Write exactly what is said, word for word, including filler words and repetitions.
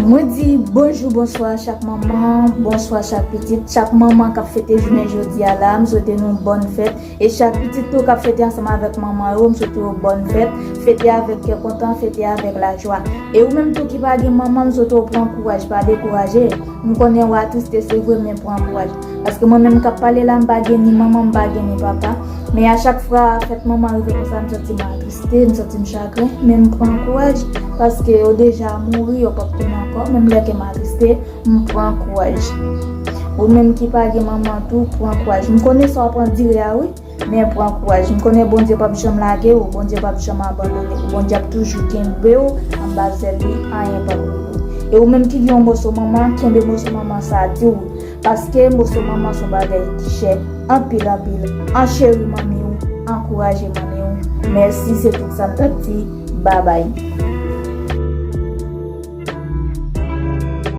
Mwen di bonjou, bonswa chak manman, bonswa chak pitit, chak manman k ap fete jounen jodi a la, m swete nou bòn fèt. E chak pitit tou k ap fete ansanm avèk manman yo, m swete yo bòn fèt. Fete avèk kè kontan, fete avèk lajwa. E ou menm tou ki pa gen manman, m swete w pran kouraj, pa dekouraje. M konnen w atriste, se vre, men pran kouraj. Paske mwen menm k ap pale la, m pa gen ni manman, m pa gen ni papa. Men a chak fwa fèt manman rive konsa, m santi m atriste, m santi m chagren, men m pran kouraj. Paske yo deja mouri, yo p ap tounen ankò. Menm lè ke m atriste, m pran kouraj. Ou menm ki pa gen manman tou, pran kouraj. M konnen sa w ap andire a, wi, men pran kouraj. M konnen Bondye p ap janm lage w, Bondye p ap janm abandone w. Bondye ap toujou kenbe w anba zèl li, anyen p ap rive w. E ou menm ki gen yon moso manman, kenbe moso manman sa di w. Paske moso manman se yon bagay ki chè anpil, anpil. Ancheri manmi w, ankouraje manmi w. Mèsi, se tout sa m t ap di. Babay.